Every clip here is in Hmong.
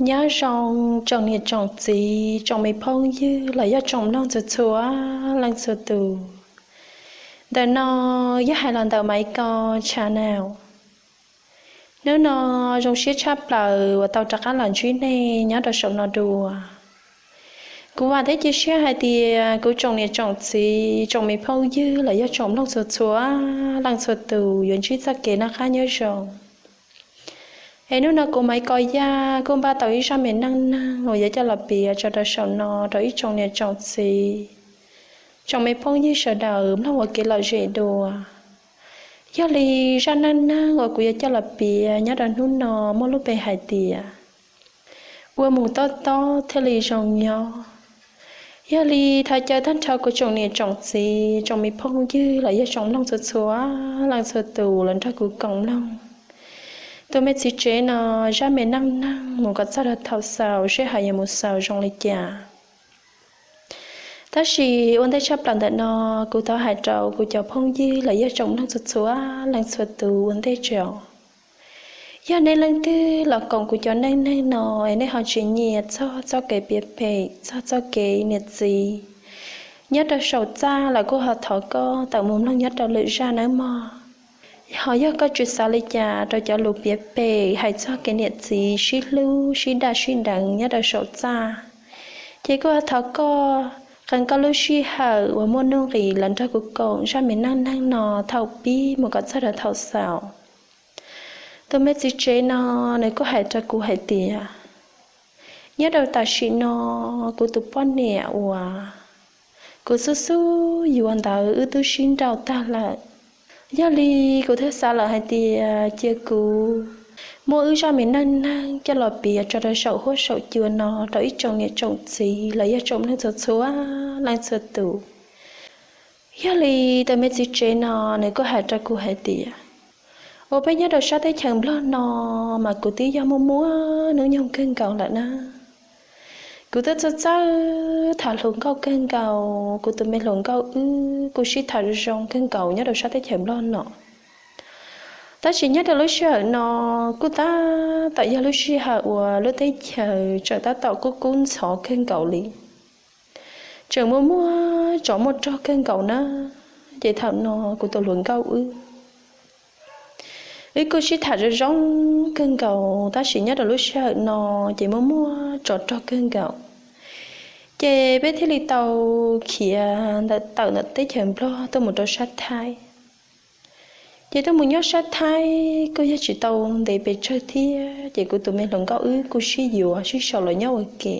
Nyob zoo tsoom niam tsoom txiv, tsoom me phooj ywg los yog tsoom mloog txhua txhua leej txhua tus. Ntawm no yog hais los ntawm Maiv Kos channel. Hnub no zoo siab tshaj plaws uas tau rov qab los ntsib nej nyob rau saum no dua. Kuv vam thiab cia siab hais tias kuv tsoom niam tsoom txiv, tsoom me phooj ywg los yog tsoom mloog txhua txhua leej txhua tus yuav ntsib txoj kev noj qab nyob zoo. Es hnub no kuv Maiv Kos Yaj kuj npaj tau ib zaj me neej neeg uas yuav coj los piav tso rau saum no rau ib tsoom niam tsoom txiv, tsoom me phooj ywg sawv daws mloog ua kev lom zem dua. Yog li zaj neej neeg uas kuv yuav coj los piav nyob rau hnub no muaj lub npe hais tias ua mus tob tob thiaj li zoo nyob. Yog li thov caw tag nrho kuv tsoom niam tsoom txiv, tsoom me phooj ywg los yog tsoom mloog txhua txhua leej txhua tus los nrog kuv koom mloog tus me txiv tsev no zaj me neej neeg mus kom txog rau thaum xaus seb ho yuav mus xaus zoo li cas. Tab sis ua ntej tshaj plaws ntawm no, kuv thov hais rau kuv cov phooj ywg los yog tsoom mloog txhua txhua leej txhua tus ua ntej tso. Yog nej leej twg los koom kuv cov neej neeg no es nej ho tsis nyiam txog txoj kev piav pem txog txoj kev niam txiv nyob rau saum txaj lawm kuj ho thov koj tawm mus mloog nyob rau lwm zaj nawb mog. Ho yog koj tsis xav li cas rau cov lus piav pem hais txog kev niam txiv sib hlub sib daj sib deev nyob rau saum txaj, ces kuj ho thov koj qee koj lub sij hawm uas muaj nuj nqis los nrog kuv koom zaj me neej neeg no thaum pib mus kom txog rau thaum xaus. Tus me txiv tsev no nws kuj hais rau kuv hais tias, nyob rau tam sim no kuv tus poj niam uas kuv xub xub yuav ntawd wb twb sib nrauj tag lawm. Yog li kuv thiaj xav lawm hais tias cia kuv muab wb zaj me neej neeg coj los piav tso rau saum huab saum cua no rau ib tsoom niam tsoom txiv los yog tsoom mloog txhua txhua leej txhua tus. Yog li tus me txiv tsev no nws kuj hais rau kuv hais tias, ua peb nyob rau sab teb chaws Nplog no mas kuv twb yog muaj muaj hnub nyoog kawg nkaus lawm na. Kuv twb txawj txawj tham hluas nkauj kawg nkaus, kuv tus me hluas nkauj wb kuj sib tham zoo kawg nkaus nyob rau sab teb chaws Nplog no. Tab sis nyob rau lub sij hawm no kuj tab tom yog lub sij hawm uas lub teb chaws tseem tab tom kub kub ntxhov kawg nkaus li, tseem muaj muaj tsov muaj rog kawg nkaus na. Ces thaum no kuv tus hluas nkauj wb, wb kuj sib tham zoo zoo kawg nkaus, tab sis nyob rau lub sij hawm no ces muaj muaj tsov rog kawg nkaus. Ces peb thiaj li tau khiav ntawm tawm ntawm teb chaws Nplog tuaj mus rau sab Thaib. Ces tuaj mus nyob sab Thaib kuj yog tsis tau ntev pes tsawg thiab ces kuv tus me hluas nkauj wb kuj sib yuav sib sau los nyob ua ke,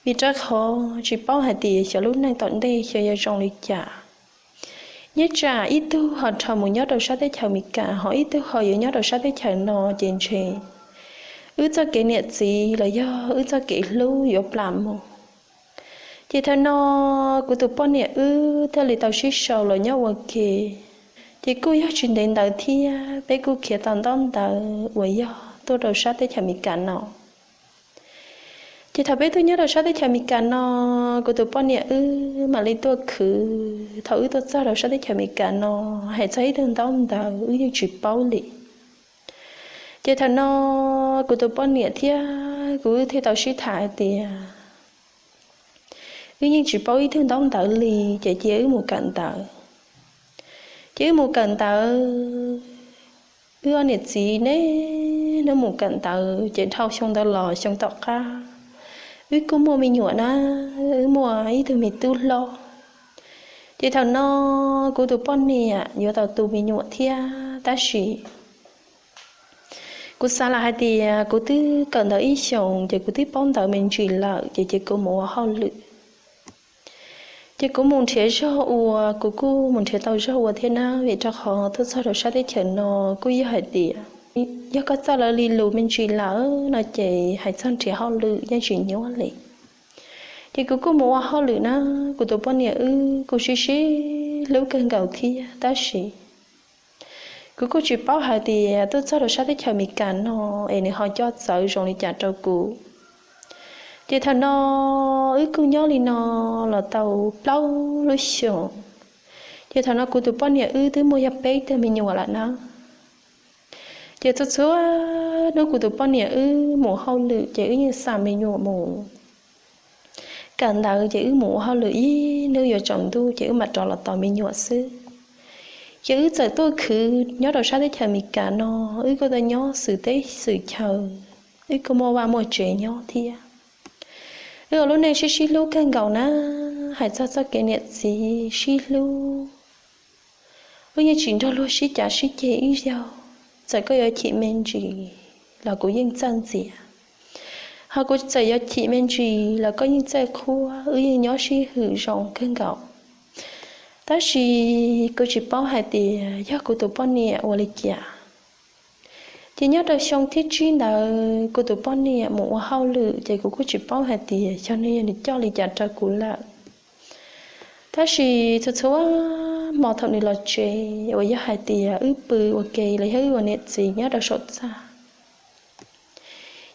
vim rau qhov tsis paub hais tias xyov lub neej tom ntej xyov yuav zoo li cas. Nyob tsam ib tug ho rho mus nyob rau sab teb chaws Amelikas, ho ib tug ho yuav nyob rau sab teb chaws no ces ntshe wb txoj kev niam txiv los yog wb txoj kev hlub yuav plam mus. Ces thaum no kuv tus poj niam wb thiaj li tau sib sau los nyob ua ke. Ces kuj yog tsis ntev ntawd thiab peb kuj khiav tau ntaub ntawv uas yog tuaj rau sab teb chaws Amelikas no. Ces thaum peb tuaj nyob rau sab teb chaws Amelikas no, kuv tus poj niam wb mam li tuaj khwv. Thaum wb tuaj txog rau sab teb chaws Amelikas no, hais txog ib tug ntaub ntawv wb yeej tsis paub li. Ces thaum no kuv tus poj niam thiab kuv wb thiaj tau sib tham hais tias, wb yeej tsis paub ib tug ntaub ntawv li, ces cia wb mus kawm ntawv. Ces wb mus kawm ntawv, wb ob niam txiv ne, hnub mus kawm ntawv ces dhau xyoo ntawd los xyoo tom qab, wb kuj muaj me nyuam na, wb muaj ib tug me tub hlob. Ces thaum no kuv tus poj niam yuav tau tus me nyuam thiab, tab sis kuv xav lawm hais tias kuv twb kawm ntawv ib xyoos ces kuv twb paub ntawv me ntsis lawm, ces cia kuv mus ua hauj lwm. Ces kuv mus nrhiav zog ua, kuv kuj mus nrhiav tau zog ua thiab na, vim rau qhov tuaj txog rau sab teb chaws no kuj yog hais tias, yog koj txawj lawv li lus me ntsis lawm no ces hais txog nrhiav hauj lwm yeej tsis nyuaj li. Ces kuv kuj mus ua hauj lwm na, kuv tus poj niam wb kuj sib sib hlub kawg nkaus thiab, tab sis kuv kuj tsis paub hais tias tuaj txog rau sab teb chaws Amelikas no es nws ho coj txawv zoo li cas rau kuv. Ces thaum no wb kuj nyob li no los tau plaub lub xyoos. Ces thaum no kuv tus poj niam wb twb muaj yog peb tug me nyuam lawm na. Ces txhua txhua hnub kuv tus poj niam wb mus hauj lwm ces wb yeej xa me nyuam mus kawm ntawv ces wb mus ua hauj lwm ib hnub yuav tsaus ntuj ces wb mam rov los tos me nyuam xwb. Ces wb txawm tuaj khwv nyob rau sab teb chaws Amelikas no, wb kuj tau nyob xwm teb xwm chaw, wb kuj muaj vaj muaj tsev nyob thiab. Wb ua lub neej sib sib hlub kawg nkaus na, hais txog txoj kev niam txiv sib hlub, wb yeej tsis nrog luag sib cav sib ceg ib zaug. Txawm koj yuav chim me ntsis los kuv yeej txawj ntxias, ho kuv txawm yuav chim me ntsis los koj yeej txawj qhuab, wb yeej nyob sib hwm zoo kawg nkaus. Tab sis kuv tsis paub hais tias yog kuv tus poj niam ua li cas. Ces nyob rau xyoo thib tsib ntawd kuv tus poj niam mus ua hauj lwm ces kuv kuj tsis paub hais tias xyov nws yog nws coj li cas rau kuv lawm. Tab sis txhua txhua hmo thaum nws los tsev uas yog hais tias wb pw ua ke los yog wb ua niam txiv nyob rau saum txaj,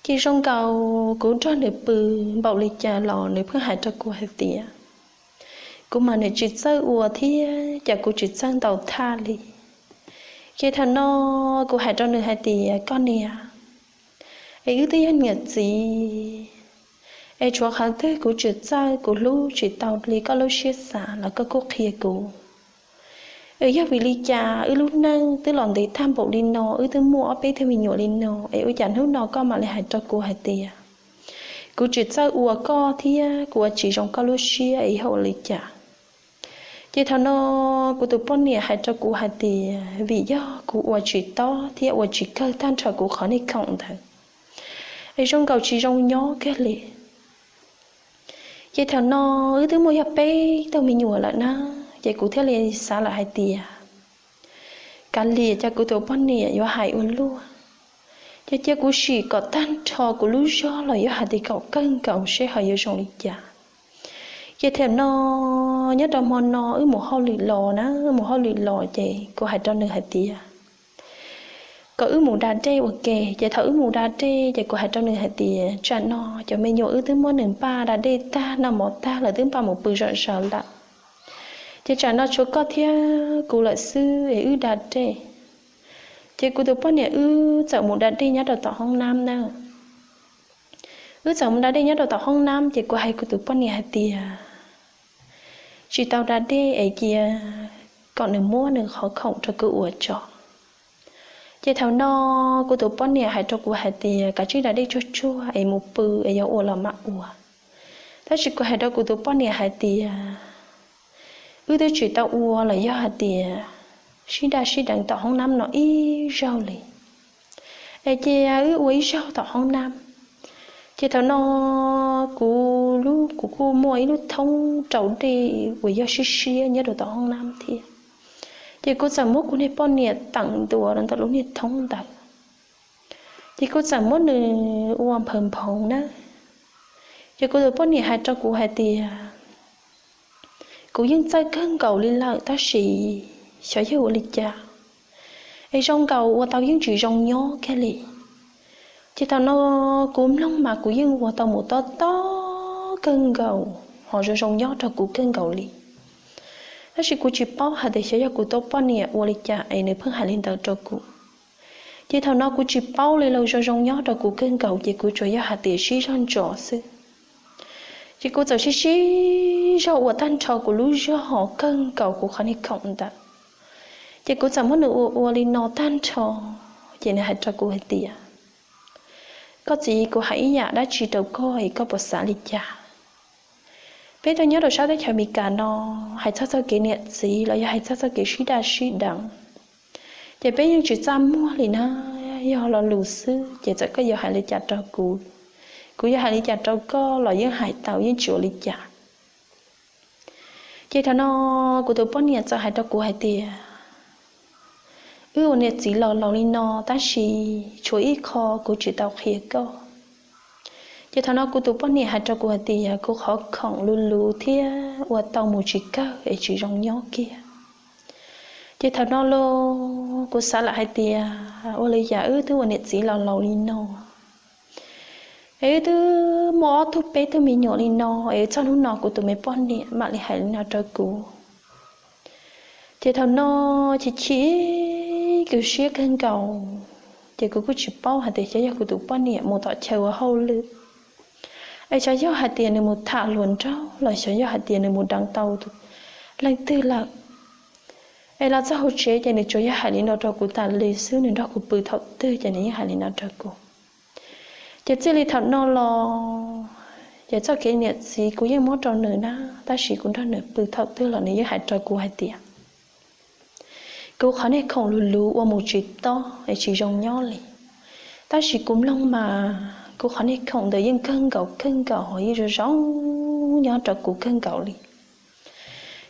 ces zoo nkaus kuv nrog nws pw npaum li cas los nws pheej hais rau kuv hais tias kuv mas nws tsis txawj ua thiab cas kuv tsis txawj ntaus thaj li. Ces thaum no kuv hais rau nws hais tias koj niam, es wb twb yog niam txiv, es tshuav qhov twg kuv tsis txawj kuv hlub tsis tau li koj lub siab xav los koj kuj qhia kuv. Es yog vim li cas wb lub neej twb los ntev tag npaum li no, wb twb muaj ob peb tug me nyuam li no, es ua cas hnub no koj mam li hais rau kuv hais tias kuv tsis txawj ua koj thiab kuv ua tsis zoo koj lub siab es yog ua li cas? Ces thaum no kuv tus poj niam hais rau kuv hais tias vim yog kuv ua tsis tob thiab ua tsis kawg tag nrho kuv qhov niag khoom ntawd, es zoo nkaus tsis zoo nyob kiag li. Ces thaum no wb twb muaj yog peb tug me nyuam lawm na, ces kuv thiaj li xav lawm hais tias kav liam cia kuv tus poj niam yuav hais ua luaj, ces cia kuv sim kom tag nrho kuv lub zog los yog hais tias kom kawg nkaus seb ho yuav zoo li cas. Ces thaum no nyob rau hmo no wb mus hauj lwm los na, mus hauj lwm los ces kuv hais rau nws hais tias kom wb mus da dej ua ke. Ces thaum wb mus da dej ces kuv hais rau nws hais tias tsam no cov me nyuam wb twb muab nws npaj da dej tag noj mov tag lawv twb npaj mus pw zom zaws lawm, ces tsam no tshuav koj thiab kuv lawm xwb es wb da dej. Ces kuv tus poj niam wb txawm mus da dej nyob rau tom hoob nab na. Wb txawm mus da dej nyob rau tom hoob nab ces kuv hais kuv tus poj niam hais tias tsis tau da dej es cia kom nws muab nws qhov khoom rau kuv ua tso. Ces thaum no kuv tus poj niam hais rau kuv hais tias kav tsij da dej tsuag tsuag es mus pw es yuav ua los mam ua. Tab sis kuv hais rau kuv tus poj niam hais tias wb twb tsis tau ua los yog hais tias sib daj sib deev tom hoob nab no ib zaug li, es cia wb ua ib zaug tom hoob nab. Ces thaum no kuv lub, kuv kuj muaj ib lub thoob rau dej uas yog siab siab nyob rau tom hoob nab thiab. Ces kuv txawm muab kuv niag poj niam teem ntua rau ntawm lub niag thoob ntawd, ces kuv txawm muab nws ua nphaws nphoov na. Ces kuv tus poj niam hais rau kuv hais tias kuv yeej txawj kawg nkaus li lawm tab sis xyov yog ua li cas es zoo nkaus ua tau yeej tsis zoo nyob kiag li. Ces thaum no kuv mloog mas kuv yeej ua tau mus tob tob kawg nkaus ho zoo zoo nyob rau kuv kawg nkaus li. Tab sis kuv tsis paub hais tias xyov yog kuv tus poj niam ua li cas es nws pheej hais li ntawd rau kuv. Ces thaum no kuv tsis paub li los zoo zoo nyob rau kuv kawg nkaus ces kuv tsuas yog hais tias sib zog ntsos xwb. Ces kuv txawm sib sib zog ua tag nrho kuv lub zog ho kawg nkaus kuv qhov niag khoom ntawd. Ces kuv txawm muab nws ua ua li no tag nrho, ces nws hais rau kuv hais tias koj txiv, kuv hais ib yam dab tsi rau koj es koj puas xav li cas? Peb tuaj nyob rau sab teb chaws Amelikas no, hais txog txoj kev niam txiv los yog hais txog txoj kev sib daj sib deev, ces peb yeej tsis txaj muag li na. Yog lo lus xwb ces txawm koj yuav hais li cas rau kuv, kuv yuav hais li cas rau koj los yeej hais tau, yeej tsis ua li cas. Ces thaum no kuv tus poj niam txawm hais rau kuv hais tias wb ua niam txiv los laus li no tab sis tshuav ib qho kuv tsis tau qhia koj. Ces thaum no kuv tus poj niam hais rau kuv hais tias kuv qhov khoom luv luv thiab ua tau mus tsis kawg es tsis zoo nyob kiag. Ces thaum no los kuv xav lawm hais tias ua li cas wb twb ua niam txiv los laus li no es wb twb muaj ob tug peb tug me nyuam li no es txog hnub no kuv tus me poj niam mam li hais li no rau kuv. Ces thaum no chim chim kawg siab kawg nkaus, Ces kuv kuj tsis paub hais tias xyov yog kuv tus poj niam mus tom chaw ua hauj lwm, es xyov yog hais tias nws mus tham hluas nraug los xyov yog hais tias nws mus deev tau leej twg lawm. Es los txog hauv tsev ces nws tsuas yog hais li no rau kuv tas li xwb, nws nrog kuv pw thaum twg ces nws yeej hais li no rau kuv. Ces txij li thaum no los ces txoj kev niam txiv kuv yeej muab rau nws na, tab sis kuv nrog nws pw thaum twg los nws yeej hais rau kuv hais tias kuv qhov niag khoom luv luv ua mus tsis tob es tsis zoo nyob li. Tab sis kuv mloog mas kuv qhov niag khoom ntawd yeej kawg nkaus kawg nkaus, yeej zoo zoo nyob rau kuv kawg nkaus li.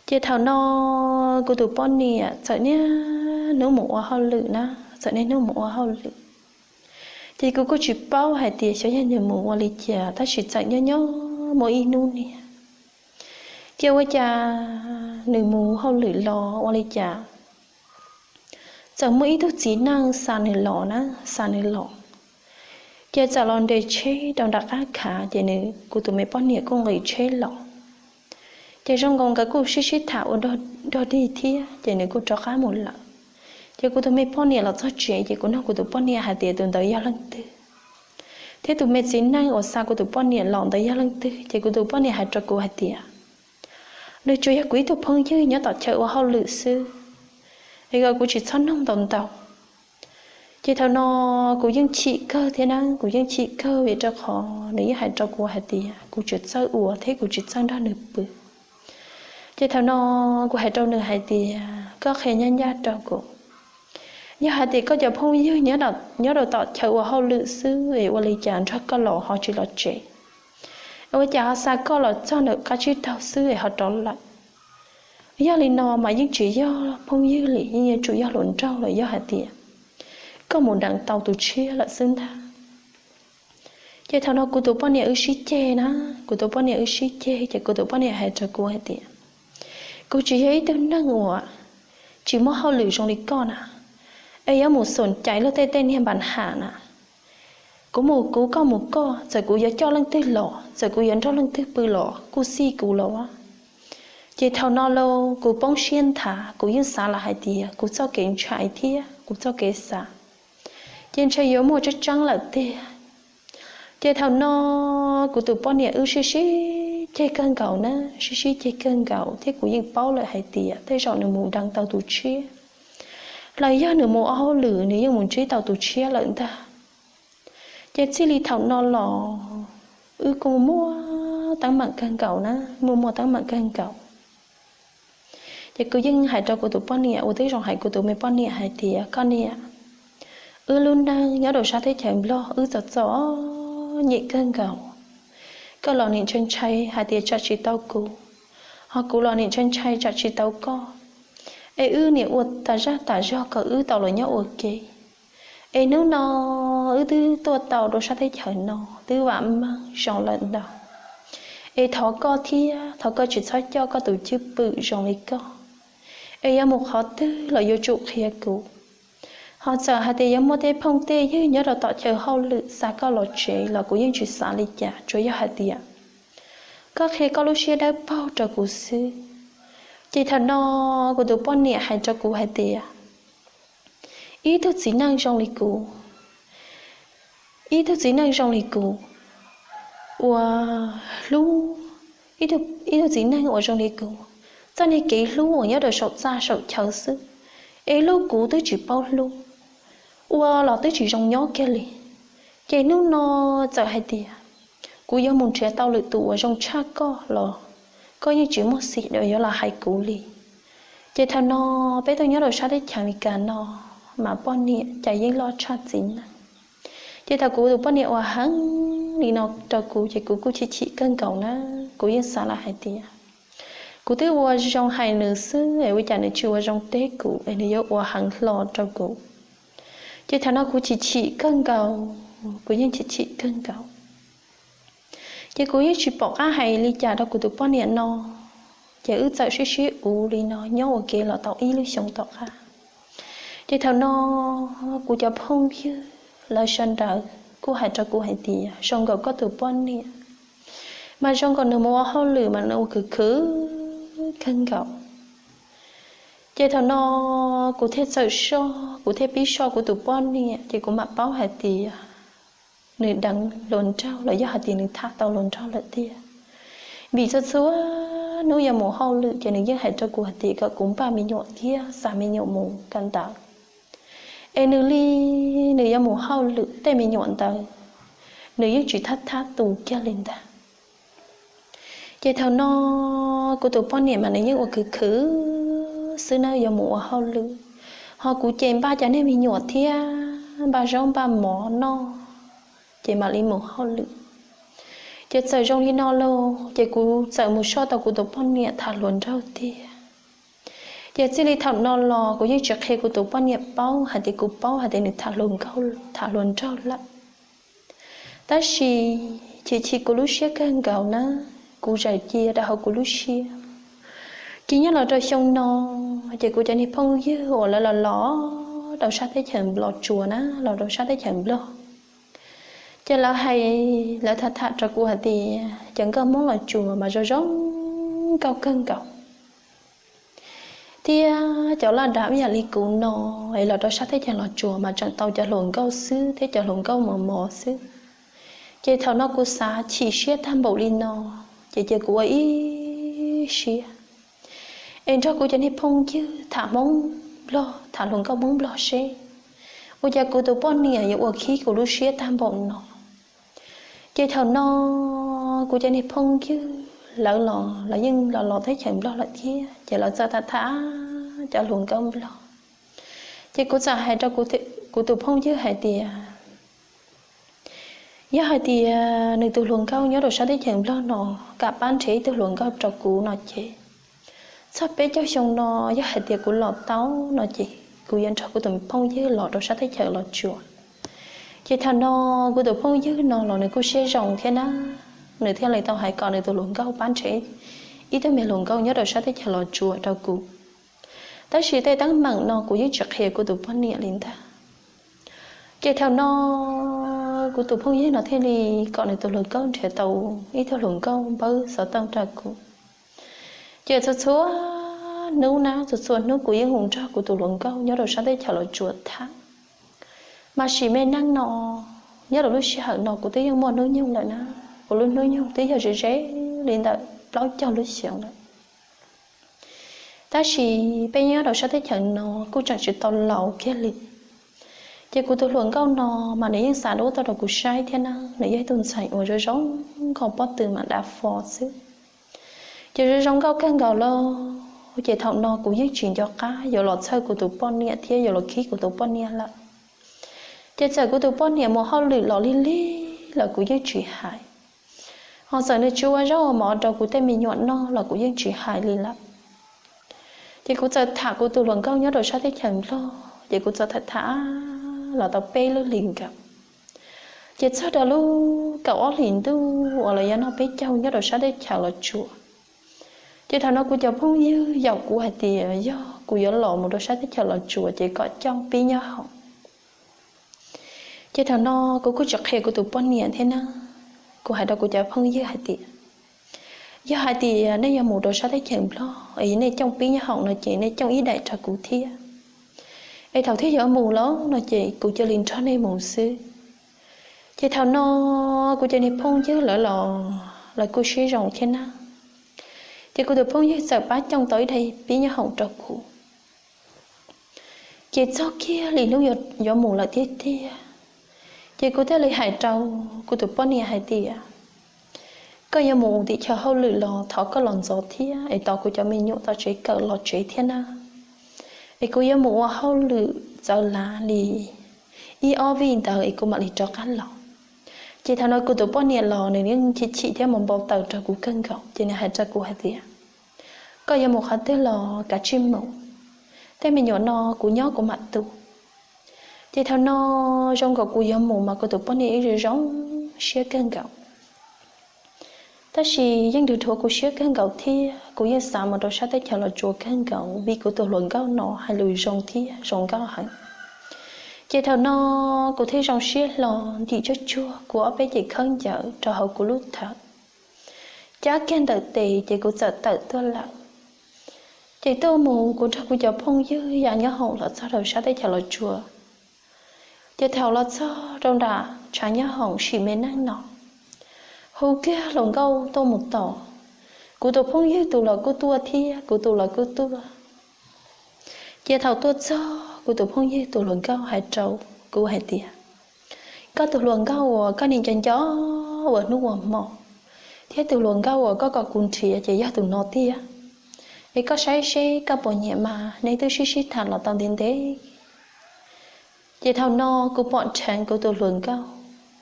Ces thaum no kuv tus poj niam txawm niaj hnub mus ua hauj lwm na, txawm niaj hnub mus ua hauj lwm. Ces kuv kuj tsis paub hais tias xyov yog nws mus ua li cas, tab sis txawm nyob nyob muaj ib hnub niag, ces ua cas nws mus hauj lwm los ua li cas txawm muaj ib tug txiv neej xa nws los na, xa nws los. Ces txawm los nres tsheb rau nram qab khav, ces nws, kuv tus me poj niam kuj nqis tsheb los. Ces zoo nkaus nkawd kuj sib sib tham ua dog dig thiab, ces nws kuj rov qab mus lawm. Ces kuv tus me poj niam los txog tsev, ces kuv nug kuv tus poj niam hais tias tus ntawd yog leej twg, thiab tus me txiv neej uas xa kuv tus poj niam los ntawd yog leej twg. Ces kuv tus poj niam hais rau kuv hais tias nws tsuas yog kuv ib tug phooj ywg nyob tom chaw ua hauj lwm xwb, es kom kuv tsis txhob nug ntau ntau. Ces thaum no kuv yeej chim kawg thiab na, kuv yeej chim kawg vim rau qhov nws yeej hais rau kuv hais tias kuv tsis txawj ua thiab kuv tsis txawj nrog nws pw. Ces thaum no kuv hais rau nws hais tias koj qhia ncaj ncaj rau kuv, yog hais tias koj cov phooj ywg nyob rau tom chaw ua hauj lwm xwb es ua li cas nrog koj los ho tsis los tsev? Ua cas ho xa koj los txog ntawm qab tsib taug xwb es ho rov lawm? Yog li no mas yeej tsis yog phooj ywg li, yeej yuav tsum yog hluas nraug lawm, yog hais tias koj mus deev tau tus tshiab lawm xwb ntag. Ces thaum no kuv tus poj niam wb sib ceg na, kuv tus poj niam wb sib ceg, ces kuv tus poj niam hais rau kuv hais tias kuv tsis yog ib tug neeg uas tsis muaj hauj lwm zoo li koj na, es yuav mus xom caiv luag tej tej niag npa ham na. Kuv mus kuv, koj mus koj, txawm kuv yuav coj leej twg los, txawm kuv yuav nrog leej twg pw los kuj xij kuv los. Ces thaum no los kuv poob siab nthav, kuv yeej xav lawm hais tias kuv txoj kev ntshai thiab kuv txoj kev xav ces ntshe yuav muaj tseeb tseeb lawm tiag. Ces thaum no kuv tus poj niam wb sib sib ceg kawg nkaus na, sib sib ceg kawg nkaus thiab kuv yeej paub lawm hais tias tej zaum nws mus deev tau tus tshiab, los yog nws mus ua hauj lwm nws yeej mus ntsib tau tus tshiab lawm ntag. Ces txij li thaum no los wb kuj muaj teeb meem kawg nkaus na, muaj muaj teeb meem kawg nkaus. Ces kuv yeej hais rau kuv tus poj niam uas twb zoo hais kuv tus me poj niam hais tias koj niam, wb lub neej nyob rau sab teb chaws Nplog wb txom txom nyem kawg nkaus. Koj los nim ntshai ntshai hais tias tsam tsis tau kuv, ho kuv los nim ntshai ntshai tsam tsis tau koj. Es wb nim ua tas zaj tas zog kom wb tau los nyob ua ke. Es hnub no wb twb tuaj tau rau sab teb chaws no twb vam meej zoo lawm ntau. Es thov koj thiab thov koj tsis txhob coj koj tus cwj pwm zoo li koj. Es yuav mus qhov twg los yuav tsum qhia kuv. Ho txawm hais tias yuav muaj tej phooj tej ywg nyob rau tom chaw hauj lwm xa koj los tsev los kuv yeej tsis xav li cas, tsuas yog hais tias koj qhia koj lub siab dawb paug rau kuv xwb. Ces thaum no kuv tus poj niam hais rau kuv hais tias ib tug txiv neej zoo li kuv, ib tug txiv neej zoo li kuv, ua hlub, ib tug txiv neej uas zoo li kuv, txoj niag kev hlub uas nyob rau saum txaj saum chaw xwb, es hlub kuv twb tsis paub hlub, ua los twb tsis zoo nyob kiag li. Ces hnub no txawm hais tias kuv yuav mus nrhiav tau lwm tus uas zoo tshaj koj los koj yeej tsis muaj xiv yuav los hais kuv li. Ces thaum no peb tuaj nyob rau sab teb chaws Amelikas no mas poj niam cas yeej loj tshaj txiv neej. Ces thaum kuv tus poj niam ua heev li no rau kuv ces kuv kuj chim chim kawg nkaus na. Kuv yeej xav lawm hais tias kuv twb ua zoo hais nws xwb es ua cas nws tsis ua zoo teb kuv es nws yuav ua heev hlo rau kuv. Ces thaum no kuv chim chim kawg nkaus, kuv yeej chim chim kawg nkaus. Ces kuv yeej tsis pom qab hais li cas rau kuv tus poj niam no. Ces wb txawm sib sib uv li no nyob ua ke los tau ib lub xyoo tom qab. Ces thaum no kuv cov phooj ywg lawv sawv daws kuj hais rau kuv hais tias zoo nkaus koj tus poj niam mas zoo nkaus nws mus ua hauj lwm mas nws ua khwv khwv kawg nkaus. Ces thaum no kuv thiaj txawm soj, kuv thiaj pib soj kuv tus poj niam, ces kuv mam paub hais tias nws deev hluas nraug los yog hais tias nws tham tau hluas nraug lawm tiag. Vim txhua txhua hnub yuav mus hauj lwm ces nws yeej hais rau kuv hais tias kom kuv npaj me nyuam thiab xa me nyuam mus kawm ntawv. Es nws li, nws yuav mus hauj lwm tej me nyuam ntawd nws yeej tsis thab thab tu kiag li ntag. Ces thaum no kuv tus poj niam mas nws yeej ua khwv khwv xwb na, yuav mus ua hauj lwm, ho kuv ces npaj cov niag me nyuam thiab npaj zaub npaj mov noj, ces mam li mus hauj lwm. Ces txawm zoo li no los ces kuv txawm mus soj tau kuv tus poj niam tham hluas nraug tiag. Ces txij li thaum no los kuv yeej tsis qhia kuv tus poj niam paub hais tias kuv paub hais tias nws tham hluas nkauj, tham hluas nraug lawm. Tab sis chim chim kuv lub siab kawg nkaus na, kuv zais cia rau hauv kuv lub siab. Ces nyob los rau xyoo no, ces kuv cov niag phooj ywg uas lawv los los rau sab teb chaws Nplog tsuas na, los rau sab teb chaws Nplog, ces lawv hais, lawv tham tham rau kuv hais tias cov nkauj Hmoob los tsuas mas zoo zoo nkauj kawg nkaus, thiab cov laj dav ib yam li kuv no es los rau sab teb chaws los tsuas mas tseem tau cov hluas nkauj xwb thiab cov hluas nkauj mos mos xwb. Ces thaum no kuv xav chim siab tag npaum li no, ces cia kuv ua ib siab es nrog kuv cov niag phooj ywg tham Hmoob Nplog, tham hluas nkauj Hmoob Nplog seb ua cas kuv tus poj niam yuav ua khib kuv lub siab tag npaum no. Ces thaum no kuv cov niag phooj ywg lawv los lawv yeej los los teb chaws Nplog lawm thiab, ces lawv txawm tham tham cov hluas nkauj Nplog. Ces kuv txawm hais rau kuv tus phooj ywg hais tias, yog hais tias nws tus hluas nkauj nyob rau sab teb chaws Nplog no kam pab nrhiav ib tug hluas nkauj rau kuv no ces, txog peb caug xyoo no yog hais tias kuv los tau no ces kuv yuav nrog kuv tus phooj ywg los rau sab teb chaws los tsuas. Ces thaum no kuv tus phooj ywg no los nws kuj siab zoo thiab na, nws thiaj li tau hais kom nws tus hluas nkauj pab nrhiav ib tug me hluas nkauj nyob rau sab teb chaws los tsuas rau kuv. Tab sis tej teeb meem no kuv yeej tsis qhia kuv tus poj niam li ntag. Ces thaum no kuv tus phooj ywg no thiaj li kom nws tus hluas nkauj nrhiav tau ib tug hluas nkauj npawb xov tooj rau kuv. Ces txhua txhua hnub na, txhua txhua hnub kuv yeej mus nrog kuv tus hluas nkauj nyob rau sab teb chaws los tsuas tham. Mas sim me neej no, nyob rau lub sij hawm no kuv twb yeej muaj hnub nyoog lawm na, kuv lub hnub nyoog twb yog ze ze li ntawm plaub caug lub xyoos lawm. Tab sis peb nyob rau sab teb chaws no kuj tseem tsis tau laus kiag li. Ces kuv tus hluas nkauj no mas nws yeej xa duab tuaj rau kuv saib thiab na, nws yog ib tug ntxhais uas zoo zoo nkauj pob tw mas dav fo xwb. Ces zoo zoo nkauj kawg nkaus lawm, ces thaum no kuv yeej tsis nco qab yuav los txhawj kuv tus poj niam thiab yuav los khib kuv tus poj niam lawm. Ces txawm kuv tus poj niam mus hauj lwm los lig lig los kuv yeej tsis hais, ho txawm nws tsis ua zaub ua mov rau kuv tej me nyuam noj los kuv yeej tsis hais li lawm. Ces kuv txawm tham kuv tus hluas nkauj nyob rau sab teb chaws Nplog, ces kuv txawm tham tham los tau peb lub hlis nkaus. Ces txog rau lub kaum ob hlis ntuj uas los yog noj peb caug nyob rau sab teb chaws los tsuas, ces thaum no kuv cov phooj ywg yaum kuv hais tias yog kuv yuav los mus rau sab teb chaws los tsuas ces kom coj pib nyob hoom. Ces thaum no kuv kuj tsis qhia kuv tus poj niam thiab na, kuv hais rau kuv cov phooj ywg hais tias, yog hais tias nej yuav mus rau sab teb chaws Nplog es nej coj pib nyob hoom no ces nej coj ib daim rau kuv thiab, es thaum twg yuav mus lawm no ces kuv cia li nrog nej mus xwb. Ces thaum no kuv cov niag phooj ywg lawv los lawv kuj siab zoo thiab na, ces kuv tus phooj ywg txawm pab coj tau ib daim pib nyob hoom rau kuv. Ces txog kiag li hnub yuav mus lawm tiag tiag, ces kuv thiaj li hais rau kuv tus poj niam hais tias, koj yuav mus tim chaw hauj lwm los thov koj los ntxov thiab es tos kuv cov me nyuam tom tsev kawm los tsev thiab na, es kuv yuav mus ua hauj lwm txawv lav li ib ob vij ntawd es kuv mam li rov qab los. Ces thaum no kuv tus poj niam los nws yeej chim chim thiab mus npau taws rau kuv kawg nkaus, ces nws hais rau kuv hais tias, koj yuav mus qhov twg los kav tsij mus, tej me nyuam no kuv nyob kuv mam tu. Ces thaum no zoo nkaus kuv yuav mus mas kuv tus poj niam ib zoo zoo siab kawg nkaus. Tab sis yeej dhuav dhuav kuv siab kawg nkaus thiab kuv yeej xav mus rau sab teb chaws los tsuas kawg nkaus vim kuv tus hluas nkauj no hais lus zoo thiab zoo nkauj heev. Ces thaum no kuv thiaj zoo siab hlo ntim tsuag tsuag kuv ob peb cev khaub ncaws rau hauv kuv lub thawv, cab kiag ntawm tes ces kuv txawm tawm tuaj lawm. Ces tuaj mus kuv nrog kuv cov phooj ywg ya nyob hoom los txog rau sab teb chaws Los Tsuas. Ces thaum los txog rau nram tshav nyob hoom sim me neej no, hu kiag hluas nkauj tuaj mus tos. Kuv tus phooj ywg tus los kuj tuaj thiab kuv tus los kuj tuaj. Ces thaum tuaj txog kuv tus phooj ywg tus hluas nkauj hais rau kuv hais tias, koj tus hluas nkauj uas koj nim nco nco ua hnub ua hmo, thiab tus hluas nkauj uas koj kom kuv nrhiav ces yog tus no tiag. Es koj saib seb koj puas nyiam mas nej twb sib sib tham los tau ntev ntev. Ces thaum no kuv pom dheev kuv tus hluas nkauj,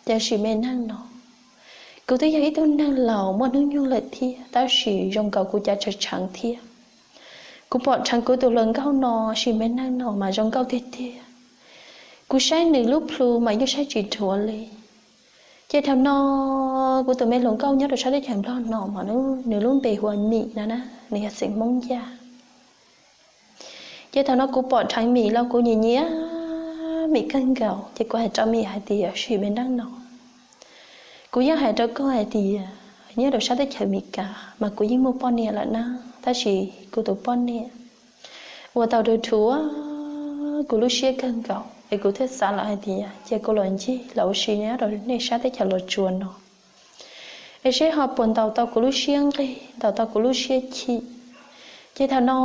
ces sim me neej no kuv twb yog ib tug neeg laus muaj hnub nyoog lawm thiab tab sis zoo nkaus kuv cav tshee tsheev thiab. Kuv pom dheev kuv tus hluas nkauj no, sim me neej no mas zoo nkauj tiag tiag. Kuv saib nws lub plhu mas yeej saib tsis dhuav li. Ces thaum no kuv tus me hluas nkauj nyob rau sab teb chaws Nplog no mas nws lub npe hu ua Mim no na, nws yog xeem Hmoob Yaj. Ces thaum no kuv pom dheev Mim los kuv nyiam nyiam Mim kawg nkaus ces kuv hais rau Mim hais tias, sim me neej no kuv yeej hais rau koj hais tias nyob rau sab teb chaws Amelikas mas kuv yeej muaj poj niam lawm na, tab sis kuv tus poj niam ua tau rau rhuav kuv lub siab kawg nkaus es kuv thiaj xav lawm hais tias ces kuv los ncig los ua si nyob rau nej sab teb chaws Los Tsuas no es seb ho puas ntaus tau kuv lub siab nqig, ntaus tau kuv lub siab chim. Ces thaum no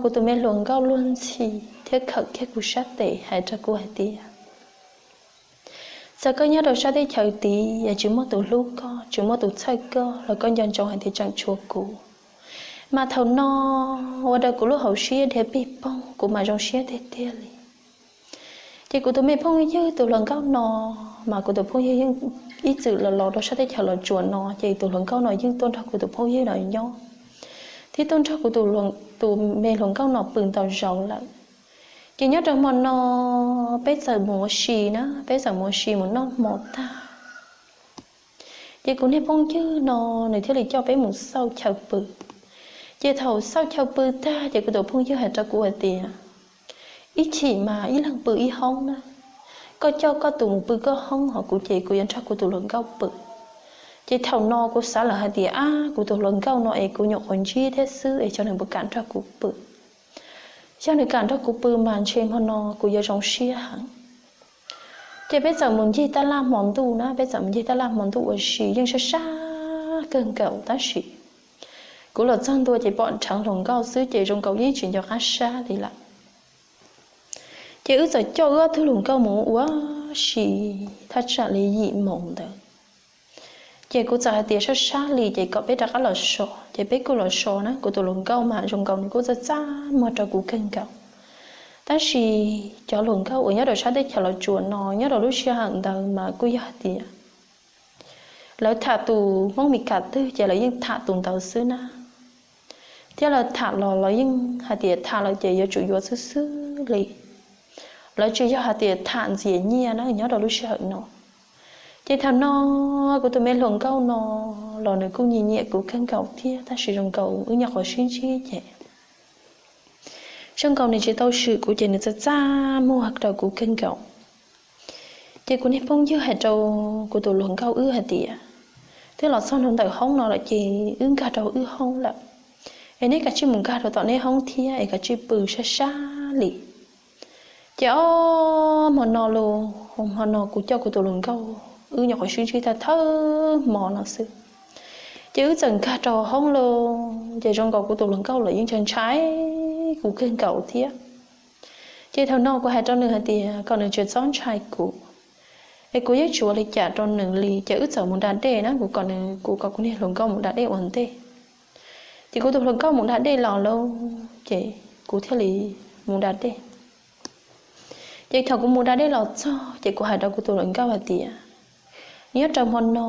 kuv tus me hluas nkauj luag ntxhi thiab khawm kiag kuv sab tes hais rau kuv hais tias, txawm koj nyob rau sab teb chaws tid es tsis muaj tus hlub koj, tsis muaj tus txhawj koj los koj nco ntsoov hais tias tseem tshuav kuv. Mas thaum no ua rau kuv lub hauv siab dhia pij poog, kuv mas zoo siab tiag tiag li. Ces kuv tus me phooj ywg tus hluas nkauj no, mas kuv tus phooj ywg yeej ib txwm los los rau sab teb chaws Los Tsuas no, ces tus hluas nkauj no yeej tuaj nrog kuv tus phooj ywg no nyob, thiab tuaj nrog kuv tus me hluas nkauj no pw ntau zaus lawm. Ces nyob rau hmo no peb txawm mus ua si na, peb txawm mus ua si mus noj hmo tag, ces kuv niag phooj ywg no nws thiaj li coj peb mus xauj chaw pw. Ces thaum xauj chaw pw tag ces kuv tus phooj ywg hais rau kuv hais tias, ib chim mas ib leeg pw ib hoob na, koj coj koj tus mus pw koj hoob ho kuv ces kuv yuav nrog kuv tus hluas nkauj pw. Ces thaum no kuv xav lawm hais tias, ab, kuv tus hluas nkauj no es kuv nyuam qhuav ntsib thiab xwb es xyov nws puas kam nrog kuv pw. Yog nws kam nrog kuv pw mas ntshe hmo no kuv yuav zoo siab heev. Ces peb txawm mus ncig tab laj hmo ntuj na, peb txawm mus ncig tab laj hmo ntuj ua si yeej sab sab kawg nkaus tab sis kuv los txog ntua ces pom dheev hluas nkauj xwb ces zoo nkaus yeej tsis nco qab sab li lawm. Ces wb txawm coj wb ob tug hluas nkauj mus ua si thaj tsam li yim moos ntawd. Ces kuv txawm hais tias sab sab li ces kom peb rov qab los so, ces peb kuj los so na, kuv tus hluas nkauj mas zoo nkaus nws kuj txaj txaj muag rau kuv kawg nkaus. Tab sis cov hluas nkauj uas nyob rau sab teb chaws Los Tsuas no nyob rau lub sij hawm ntawd mas kuj yog hais tias lawv tham tus Hmoob Mes Kas twg ces lawv yeej tham tus ntawd xwb na. Thiab lawv tham los lawv yeej hais tias tham lawm ces yuav tsum yuav xwb xwb li. Lawv tsis yog hais tias tham ntxias nyiaj na nyob rau lub sij hawm no. Ces thaum no kuv tus me hluas nkauj no los nws kuj nyiam nyiam kuv kawg nkaus thiab tab sis zoo nkaus wb nyuam qhuav sib ntsib ces zoo nkaus nws tsis tau swm kuv ces nws txaj txaj muag rau kuv kawg nkaus. Ces kuv niag phooj ywg hais rau kuv tus hluas nkauj wb hais tias, twb los txog ntua ntawm hoob no lawm ces wb nkag rau wb hoob lawm, es neb kav tsij mus nkag rau tom neb hoob thiab es kav tsij pw sab sab li. Ces ob hmo no los, hmo no kuv coj kuv tus hluas nkauj wb nyuam qhuav sib ntsib thawj thawj hmo no xwb, ces wb txawm nkag rau hoob los ces zoo nkaus kuv tus hluas nkauj los yeej ntshai ntshai kuv kawg nkaus thiab. Ces thaum no kuv hais rau nws hais tias kom nws tsis txhob ntshai kuv, es kuv yeej tsis ua li cas rau nws li. Ces wb txawm mus da dej na, kuv kom nws, kuv kom kuv niag hluas nkauj mus da dej ua ntej. Ces kuv tus hluas nkauj mus da dej los lauj, ces kuv thiaj li mus da dej. Ces thaum kuv mus da dej los txog ces kuv hais rau kuv tus hluas nkauj hais tias, nyob rau hmo no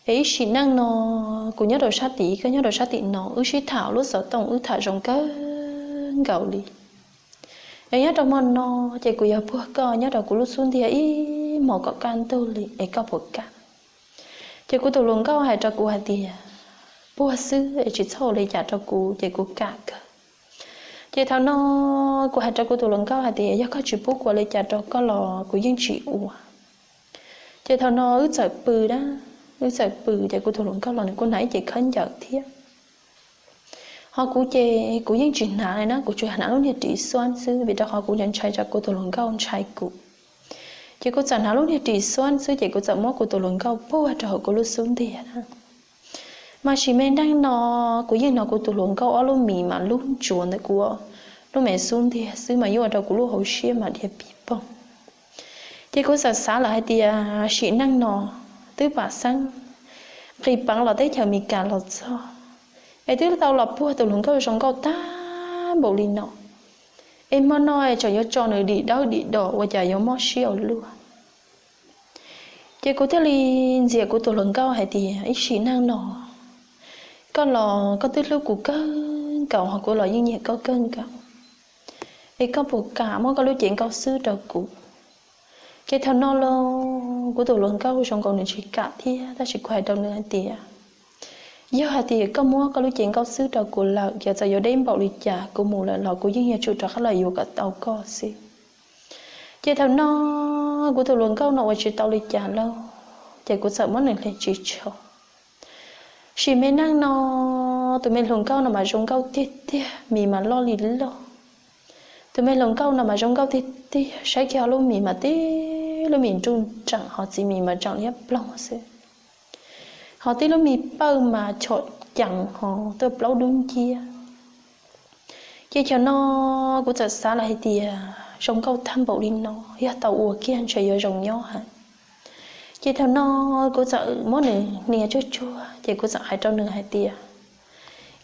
es ib sim neej no kuv nyob rau sab tid, koj nyob rau sab tim no, wb sib tham lub xov tooj wb tham zoo kawg nkaus li. Es nyob rau hmo no ces kuv yuav puag koj nyob rau kuv lub xub ntiag ib hmos kom kaj ntug li es koj puas kam? Ces kuv tus hluas nkauj hais rau kuv hais tias, puag xwb es tsis txhob ua li cas rau kuv ces kuv kam kawg. Ces thaum no kuv hais rau kuv tus hluas nkauj hais tias yog koj tsis pub kuv ua li cas rau koj los kuv yeej tsis ua. Ces thaum no wb txawm pw na, wb txawm pw ces kuv tus hluas nkauj los nws kuj hnav ib ce khaub ncaws thiab. Ho kuv ces kuv yeej tsis hnav li na, kuv tsuas hnav lub niag ris xuab xwb, vim rau qhov kuv ntshai tsam kuv tus hluas nkauj ntshai kuv. Ces kuv txawm hnav lub niag ris xuab xwb ces kuv txawm muab kuv tus hluas nkauj puag rau hauv kuv lub xub ntiag na. Mas sim me neej no kuv yeej hnov kuv tus hluas nkauj ob lub mis mas lub ntsuav ntawm kuv lub me xub ntiag xwb mas yuav ua rau kuv lub hauv siab mas dhia pig poog. Ces kuv txawm xav lawm hais tias sim neej no twb pam xeeb nqis peev los teb chaws Amelikas los txog, es twb tau los puag tus hluas nkauj zoo nkauj tag npaum li no, es hmo no tseem yuav tso nws dim dawb dim do ua cas yuav mob siab ua luaj. Ces kuv thiaj li ntxias kuv tus hluas nkauj hais tias ib sim neej no koj los koj twb hlub kuv kawg nkaus, ho kuv los yeej nyiam koj kawg nkaus, es koj puas kam muab koj lub cev nkauj xwb rau kuv? Ces thaum no los kuv tus hluas nkauj zoo nkaus nws tsis kam thiab, tab sis kuv hais rau nws hais tias yog hais tias koj muab koj lub cev nkauj xwb rau kuv lawm ces txawm yuav deb npaum li cas kuv mus lawm los kuv yeej yuav tsum rov qab los yuav kom tau koj xwb. Ces thaum no kuv tus hluas nkauj no ua tsis tau li cas lauj, ces kuv txawm muab nws hle tsis tsho. Sim me neej no tus me hluas nkauj no mas zoo nkauj tiag tiag, mis mas loj li loj. Tus me hluas nkauj no mas zoo nkauj tiag tiag, saib kiag lub mis mas tib lub mis nruj nreem, ho txiv mis mas tseem liab ploog xwb, ho tib lub mis pawj mas chom cees ho tuaj plaub dub nciab. Ces thaum no kuv txawm xav lawm hais tias zoo nkauj tag npaum li no yog tau ua kiag ntshe yuav zoo nyob heev. Ces thaum no kuv txawm muab nws hnia tsuag tsuag ces kuv txawm hais rau nws hais tias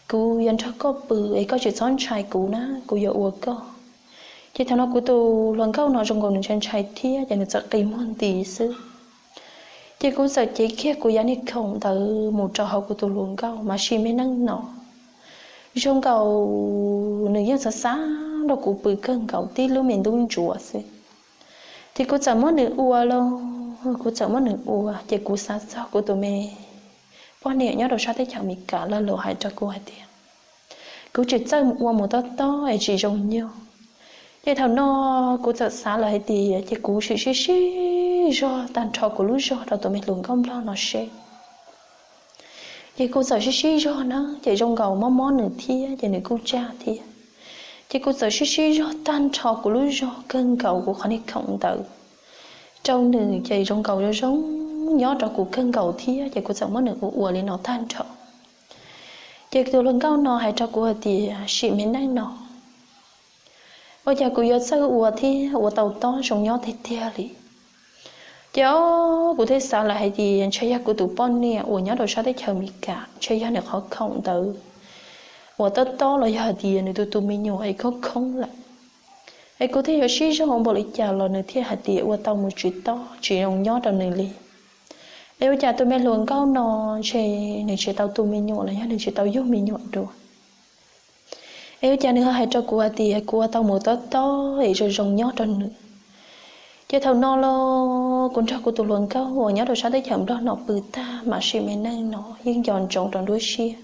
kuv yuav nrog koj pw es koj tsis txhob ntshai kuv na, kuv yuav ua koj. Ces thaum no kuv tus hluas nkauj no zoo nkaus nws ntshai ntshai thiab ces nws txawm qi muag nti xwb. Ces kuv txawm cev kiag kuv yav niag khoom ntawd mus rau hauv kuv tus hluas nkauj mas sim me neej no zoo nkaus nws yeej xav xav nrog kuv pw kawg nkaus, tib lub me ntub ntsuav xwb. Ces kuv txawm muab nws ua lauj, kuv txawm muab nws ua ces kuv xav txog kuv tus me poj niam nyob rau sab teb chaws Amelikas lawv los hais rau kuv hais tias kuv tsis txawj ua mus tob tob es tsis zoo nyob. Ces thaum no kuv txawm xav lawm hais tias ces kuv sim sib sib zog tag nrho kuv lub zog rau tus me hluas nkauj nplog no seb. Ces kuv txawm sib sib zog na ces zoo nkaus mob mob nws thiab ces nws kuj tsaj thiab. Ces kuv txawm sib sib zog tag nrho kuv lub zog kawg nkaus kuv qhov niag khoom ntawd rau nws ces zoo nkaus zoo zoo nyob rau kuv kawg nkaus thiab ces kuv txawm muab nws ua ua li no tag nrho. Ces tus hluas nkauj no hais rau kuv hais tias sim me neej no ua cas kuv yuav txawj ua thiab ua tau tob zoo nyob tiag tiag li. Ces o, kuv thiaj xav lawm hais tias ntshe yog kuv tus poj niam uas nyob rau sab teb chaws Amelikas ntshe yog nws qhov khoom ntawd uas tob tob los yog hais tias nws tus tus me nyuam es khoob khoob lawm. Es kuv thiaj yuav sib zog ua npaum li cas los nws thiaj hais tias ua tau mus tsis tob tsis zoo nyob rau nws li. Es ua cas tus me hluas nkauj no ntshe nws tsis tau tu me nyuam los yog nws tsis tau yug me nyuam dua. Es ua cas nws ho hais rau kuv hais tias kuv ua tau mus tob tob es zoo zoo nyob rau nws. Ces thaum no los kuv nrog kuv tus hluas nkauj uas nyob rau sab teb chaws nplog no pw tag mas sim me neej no yeej nco ntsoov rau nruab siab,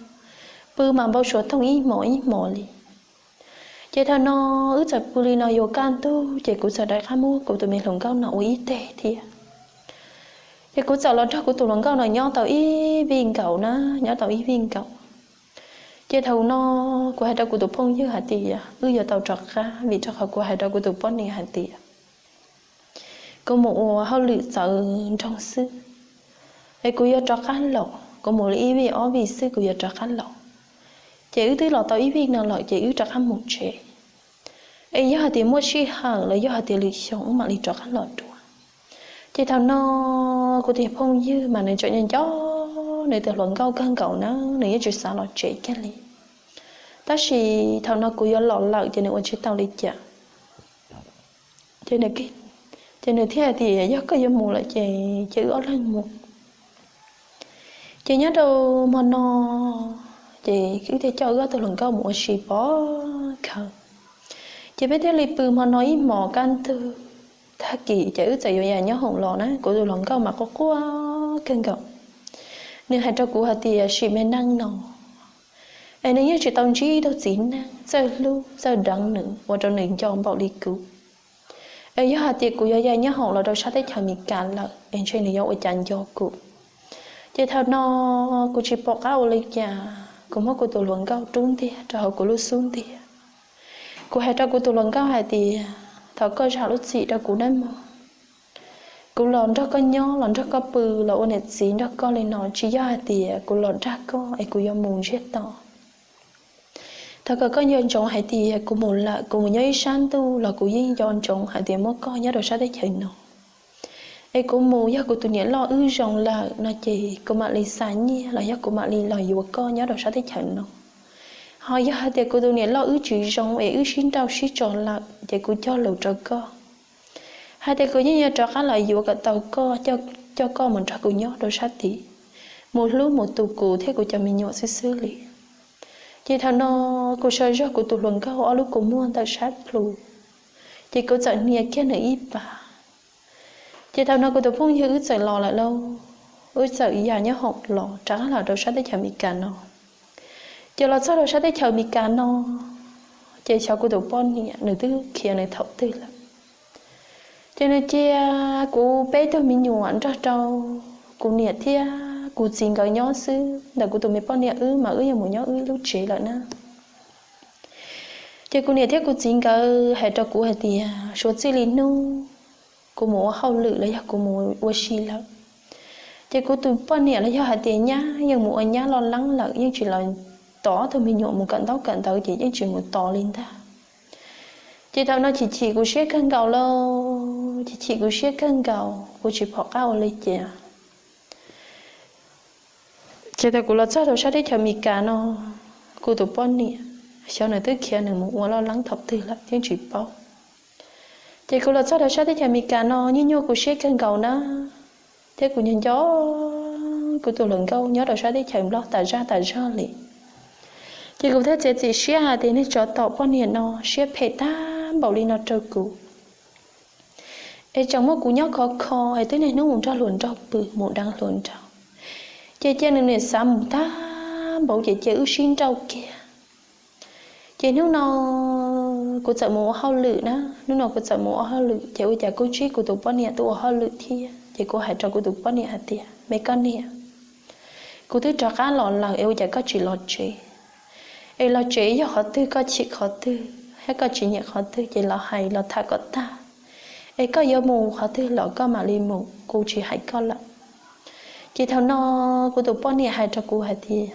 pw mas npau suav toog ib hmos ib hmos li. Ces thaum no wb txawm pw li no yuav kaj ntug ces kuv txawm rov qab muab kuv tus me hluas nkauj no ua ib teg thiab. Ces kuv txawm los nrog kuv tus hluas nkauj no nyob tau ib vij nkaus na, nyob tau ib vij nkaus. Ces thaum no kuv hais rau kuv tus phooj ywg hais tias wb yuav tau rov qab, vim rau qhov kuv hais rau kuv tus poj niam hais tias kuv mus ua hauj lwm txawv nroog xwb, es kuv yuav rov qab los, kuv mus li ib vij ob vij xwb kuv yuav rov qab los. Ces wb twb los tau ib vij no lawm ces wb rov qab mus tsev. Es yog hais tias muaj sij hawm los yog hais tias lwm xyoo wb mam li rov qab los dua. Ces thaum no kuv tus phooj ywg mas nws tseem nco nco nws tus hluas nkauj kawg nkaus na, nws yeej tsis xav los tsev kiag li. Tab sis thaum no kuv yuav los lawm ces nws ua tsis tau li cas. Ces nws, ces nws thiaj hais tias yog koj yuav mus lawm ces cia wb ob leeg mus. Ces nyob rau hmo no ces wb thiaj coj wb ob tug hluas nkauj mus ua si pov khaws. Ces peb thiaj li pw hmo no ib hmos kaj ntug. Tag kis ces wb txawm yuav yam nyob hoom los na, kuv tus hluas nkauj mas quaj quaj kawg nkaus. Nws hais rau kuv hais tias sim me neej no es nws yeej tsis tau ntsib ib tug txiv neej txawj hlub txawj deev nws ua rau nws nco npaum li kuv. Es yog hais tias kuv yuav yam nyob hoom los rau sab teb chaws Amelikas lawm es ntshe nws yuav ua cas nco kuv. Ces thaum no kuv tsis pom qab ua li cas, Kuv muab kuv tus hluas nkauj rub ntiag rau hauv kuv lub xub ntiag. Kuv hais rau kuv tus hluas nkauj hais tias, thov koj zam lub txim rau kuv nawb mog. Kuv los nrog koj nyob los nrog koj pw los ua niam txiv nrog koj li no tsis yog hais tias kuv los dag koj es kuv yuav mus ntsiag to. Thov kom koj nco ntsoov hais tias kuv mus lawm, kuv mus nyob ib sab ntuj los kuv yeej nco ntsoov hais tias muab koj nyob rau sab teb chaws no. Es kuv mus yog kuv tus niam loj wb zoo lawm no ces kuv mam li xa nyiaj los yog kuv mam li los yuav koj nyob rau sab teb chaws no. Ho yog hais tias kuv tus niam loj wb tsis zoo es wb sib nrauj sib tso lawm ces kuv cog lus rau koj hais tias kuv yeej yuav rov qab los yuav kom tau koj, coj koj mus nrog kuv nyob rau sab tid, mus hlub mus tu kuv thiab kuv cov me nyuam xwb xwb li. Ces thaum no kuv saw zog kuv tus hluas nkauj ob lub kua muag ntawm sab plhu, ces kuv txawm hnia kiag nws ib pas. Ces thaum no kuv tus phooj ywg wb txawm los lawm lauj, wb txawm ya nyob hoom los rov qab los rau sab teb chaws Amelikas no. Ces los txog rau sab teb chaws Amelikas no, ces xyov kuv tus poj niam nws twb khiav nws thaum twg lawm. Ces nws cia kuv peb tug me nyuam nrog rau kuv niam thiab kuv txiv nkawd nyob xwb, ntawm kuv tus me poj niam wb mas wb yeej mus nyob wb lub tsev lawm na. Ces kuv niam thiab kuv txiv nkawd hais rau kuv hais tias suav txij li hnub kuv mus ua hauj lwm los yog kuv mus ua si lawm, ces kuv tus poj niam los yog hais tias nyab yeej mus ua nyab loj leeb lawm, yeej tsis los tos ob tug me nyuam mus kawm ntaub kawm ntawv ces yeej tsis mus tos li ntag. Ces thaum no chim chim kuv siab kawg nkaus lauj, chim chim kuv siab kawg nkaus, kuv tsis pom qab ua li cas. Ces thaum kuv los txog rau sab teb chaws Amelikas no, kuv tus poj niam xyov nws twb khiav nws mus ua loj leeb thaum twg lawm yeej tsis paub. Ces kuv los txog rau sab teb chaws Amelikas no nyuaj nyuaj kuv siab kawg nkaus na, thiab kuv nco nco kuv tus hluas nkauj nyob rau sab teb chaws Nplog tas zaj tas zog li. Ces kuv thiaj txiav txim siab hais tias niag tsov tom poj niam no siab phem tag npaum li no rau kuv, es tseem muab kuv nyob khov kho es twb niaj hnub mus nrog hluas nraug pw mus deev hluas nraug, ces cia nws niam xav mus tag npaum ces cia wb sib nrauj kiag. Ces hnub no kuv txawm mus ua hauj lwm na, hnub no kuv txawm mus ua hauj lwm ces ua cas kuj ntsib kuv tus poj niam tuaj ua hauj lwm thiab. Ces kuv hais rau kuv tus poj niam hais tias, me koj niam, kuv twb rov qab los lawm es ua cas koj tsis los tsev? Es los tsev yog qhov twg koj chim qhov twg thiab koj tsis nyiam qhov twg ces los hais los tham kom tag, es koj yuav mus qhov twg los koj mam li mus, kuv tsis hais koj lawm. Ces thaum no kuv tus poj niam hais rau kuv hais tias,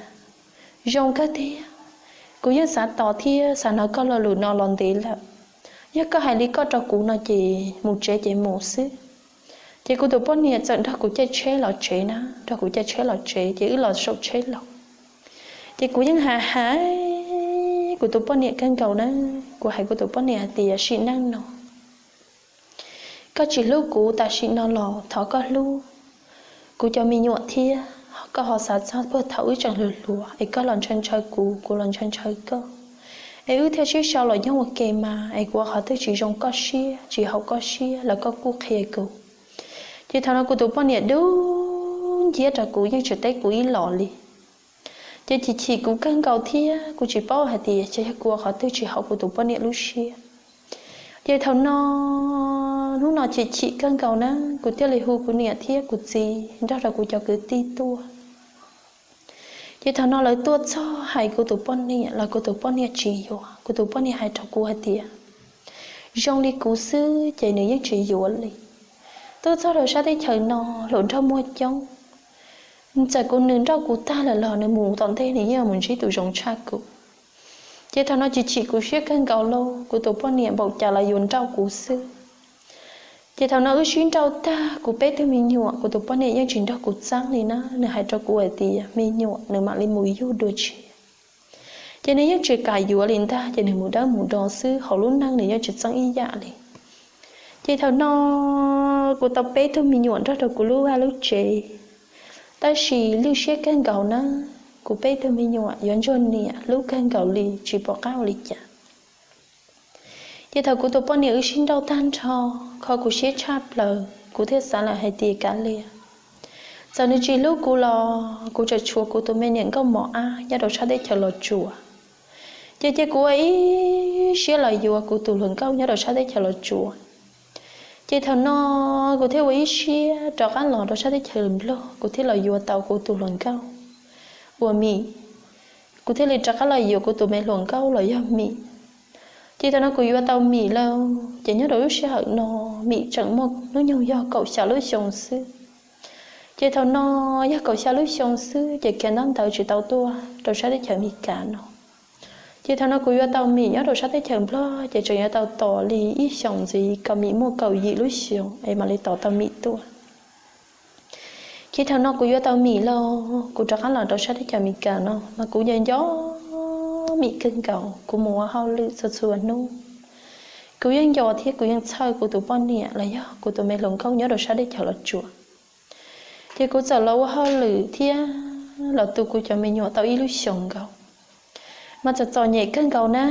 zoo kawg tiag, kuv yeej xav tos thiab xav hnov koj lo lus no los ntev lawm. Yog koj hais li koj rau kuv no ces mus tsev ces mus xwb. Ces kuv tus poj niam txawm nrog kuv caij tsheb los tsev na, nrog kuv caij tsheb los tsev ces wb los saum tsheb los. Ces kuv yeej hais hais kuv tus poj niam kawg nkaus na, kuv hais kuv tus poj niam hais tias sim neej no koj tsis hlub kuv tam sim no los thov koj hlub kuv cov me nyuam thiab, koj ho xav txog puag thaum wb tseem hluas hluas es koj los ntshaw ntshaw kuv, kuv los ntshaw ntshaw koj, es wb thiaj sib sau los nyob ua ke mas es kuv ua qhov twg tsis zoo koj siab tsis haum koj siab los koj kuj qhia kuv. Ces thaum no kuv tus poj niam dub nciab rau kuv yeej tsis teb kuv ib los li. Ces chim chim kuv kawg nkaus thiab kuv tsis paub hais tias xyov yog kuv ua qhov twg tsis haum kuv tus poj niam lub siab. Ces thaum no, hnub no chim chim kawg nkaus na, kuv thiaj li hu kuv niam thiab kuv txiv nrog rau kuv cov kwv tij tuaj. Ces thaum no lawv tuaj txog hais kuv tus poj niam los kuv tus poj niam tsis yuav, kuv tus poj niam hais rau kuv hais tias, zoo li kuv xwb ces nws yeej tsis yuav li. Tuaj txog rau sab teb chaws no, hluas nraug muaj coob, txawm kuv nws nrauj kuv tag lawm los nws mus tom ntej nws yeej mus ntsib tus zoo tshaj kuv. Ces thaum no chim chim kuv siab kawg nkaus lauj, kuv tus poj niam npaum cas los yuav nrauj kuv xwb. Ces thaum no wb sib nrauj tag, kuv peb tug me nyuam kuv tus poj niam yeej tsis nrog kuv txeeb li na, nws hais rau kuv hais tias me nyuam nws mam li mus yug dua tshiab. Ces nws yeej tsis kam yuav li ntag, ces nws mus dawb mus do xwb, hauv lub neej nws yeej tsis txeeb ib yam li. Ces thaum no kuv tau peb tug me nyuam nrog rau kuv lub vaj lub tsev, tab sis lwj siab kawg nkaus na, kuv peb tug me nyuam yuav ntsuag niam hlub kawg nkaus li tsis pom qab ua li cas. Ces thaum kuv tus poj niam wb sib nrauj tag nrho, kho kuv siab tshaj plaws, kuv thiaj xav lawm hais tias kav liam, txawm nws tsis hlub kuv los kuv tseem tshuav kuv tus me niam nkauj mos ab nyob rau sab teb chaws Los Tsuas. Ces cia kuv ua ib siab los yuav kuv tus hluas nkauj nyob rau sab teb chaws Los Tsuas. Ces thaum no kuv thiaj ua ib siab rov qab los rau sab teb chaws Nplog, kuv thiaj los yuav tau kuv tus hluas nkauj ua mi. kuv thiaj li rov qab los yuav kuv tus me hluas nkauj los yog Mim. Ces thaum no kuv yuav tau Mim lawm, ces nyob rau lub sij hawm no Mim tseem muaj hnub nyoog yog kaum xya lub xyoo xwb. Ces thaum no yog kaum xya lub xyoo xwb ces kiag ntab ntawd tsis tau tuaj rau sab teb chaws Amelikas no. Ces thaum no kuv yuav tau Mim nyob rau sab teb chaws Nplog ces tseem yuav tau tos li ib xyoos ntxiv kom Mim muaj kaum yim lub xyoo es mam li tos tau Mim tuaj. Ces thaum no kuv yuav tau Mim los kuv rov qab los rau sab teb chaws Amelikas no mas kuv nco nco Mim kawg nkaus, kuv mus ua hauj lwm txhua txhua hnub. Kuv yeej nco thiab kuv yeej txhawj kuv tus poj niam los yog kuv tus me hluas nkauj nyob rau sab teb chaws Los Tsuas. Ces kuv txawm los ua hauj lwm thiab los tu kuv cov me nyuam tau ib lub xyoos nkaus. Mas txom txom nyem kawg nkaus na,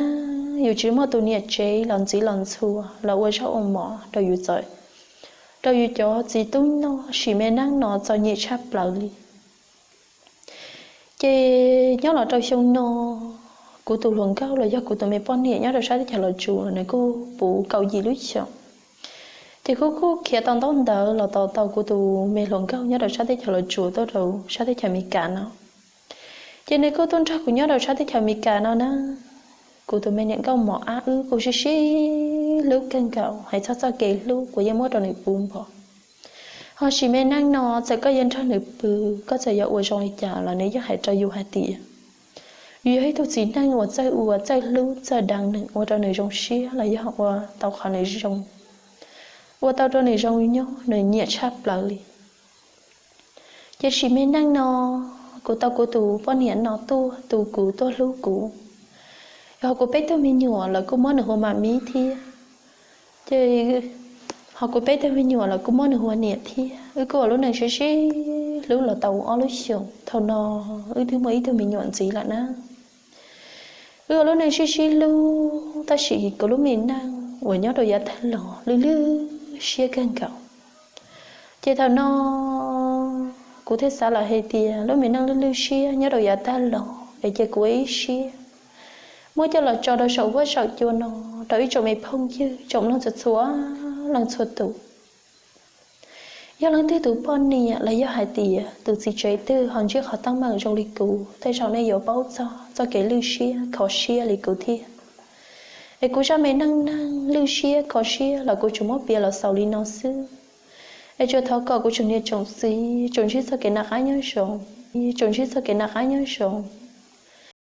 yus tsis muaj tus niam tsev los ntxiv los ntxhua los ua zaub ua mov rau yus txawm rau yus cov txiv tub noj, sim me neej no txom nyem tshaj plaws li. Ces nyob los rau xyoo no, kuv tus hluas nkauj los yog kuv tus me poj niam nyob rau sab teb chaws Los Tsuas nws kuj puv kaum yim lub xyoos. Ces kuv kuj khiav tau ntaub ntawv los tos tau kuv tus me hluas nkauj nyob rau sab teb chaws Los Tsuas tuaj rau sab teb chaws Amelikas no. Ces nws kuj tuaj nrog kuv nyob rau sab teb chaws Amelikas no na. Kuv tus me niam nkauj mos ab wb kuj sib sib hlub kawg nkaus, hais txog txoj kev hlub kuv yeej muab rau nws puv npo. Ho sim me neej no txawm koj yuav nrog nws pw, koj txawm yuav ua zoo li cas los nws yeej hais rau yus hais tias yus yog ib tug txiv neej uas txawj ua txawj hlub txawj deev nws, ua rau nws zoo siab los yog ua tau qhov nws zoo, ua tau rau nws zoo nyob, nws nyiam tshaj plaws li. Ces sim me neej no kuv tau kuv tus poj niam no tuaj tu kuv tuaj hlub kuv. Ho kuv peb tug me nyuam lawv kuj muab nws hu ua mam mib thiab. Ces ho kuv peb tug me nyuam lawv kuj muab nws hu ua niam thiab. Wb kuj ua lub neej sib sib hlub los tau ob lub xyoos, thaum no wb twb muaj ib tug me nyuam ntxiv lawm na. Wb ua lub neej sib sib hlub tab sis kuv lub me neej uas nyob rau yav tag los lwj lwj siab kawg nkaus. Ces thaum no kuv thiaj xav lawm hais tias lub me neej lwj lwj siab nyob rau yav tag los es cia kuv ua ib siab muab coj los tso rau saum huab saum cua no rau ib tsoom me phooj ywg tsoom mloog txhua txhua leej txhua tus. Yog leej twg tus poj niam los yog hais tias tus txiv tsev twg ho ntsib qhov teeb meem zoo li kuv, tej zaum nej yuav paub txog txoj kev lwj siab kho siab li kuv thiab. Es kuv zaj me neej neeg lwj siab kho siab los kuv tsuas muab piav los xaus li no xwb. Es tsuas thov kom kuv tsoom niam tsoom txiv tsuas ntsib txoj kev noj qab nyob zoo, tsuas ntsib txoj kev noj qab nyob zoo.